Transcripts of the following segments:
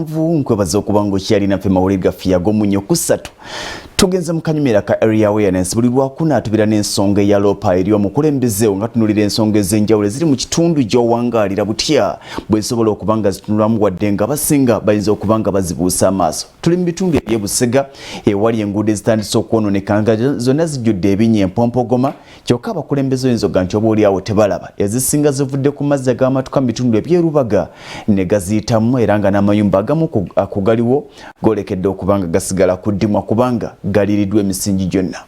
7. Nkwebaza okuba nga okyali naffe. Mawulire gaffe yagomunyo ku 3. Tugenze mu kanyumira ka Area Awareness. Buli lwakuna atubira n'ensonga eya lopa eri omukulembeze, nga tunulira ensonga ez'enjawulo eziri mu kitundu gy'owangaalira, butya bwesobola okuba nga zitunulamu, wadde nga basinga bayinza okuba nga bazibuusa amaaso. Tuli mu bitundu ebyebusega ewali enguudo ezitandise okwononeka nga zonna zijjudde ebinnya, empompogoma, kyokka abakulembeze oyinza oga nti oba oliawo tebalaba. Ezisinga zivudde ku mazzi ag'amatuka mu bitundu ebyerubaga ne gaziyitamu, era nga n'amayumba agamu ku galiwo goolekedde okuba nga gasigala kuddimwa kubanga galiriddwa emisingi gyonna.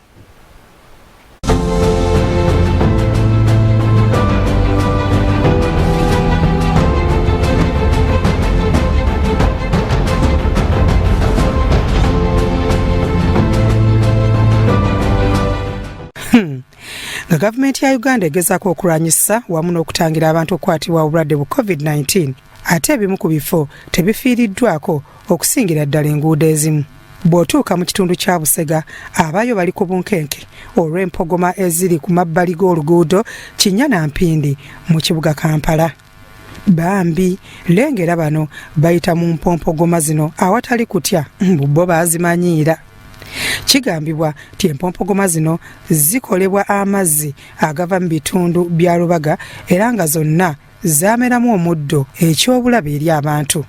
Nga gavumenti ya Uganda egezaako okulwanyisa wamu n'okutangira abantu okukwatibwa obulwadde bu COVID-19, ate ebimu ku bifo tebifiiriddwako, okusingira ddala enguudo ezimu. Bw'otuuka mu kitundu kya Busega, abayo bali ku bunkenke olw'empogoma eziri ku mabbali g'oluguudo Kinnya na Mpindi mu kibuga Kampala. Bambi lengera bano bayita mu mpompogoma zino awatali kutya, mbu bo baazimanyiira. Kigambibwa nti empompogoma zino zikolebwa amazzi agava mu bitundu bya Lubaga, era nga zonna zaameramu omuddo, eky'obulabe eri abantu.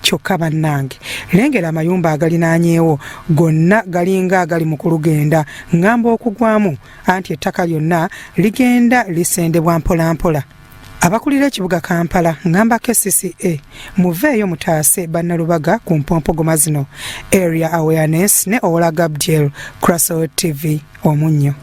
Kyokka bannange, lengera amayumba agalinaanyeewo, gonna galinga agali mu kulugenda ŋŋamba okugwamu, anti ettaka lyonna ligenda lisendebwa mpolampola. Abakulira ekibuga Kampala, ŋŋamba KCCA, muveeyo mutaase bannalubaga ku mpompogoma zino. Area Awareness ne Owola Gabdiel, Crasol TV, Omunnyo.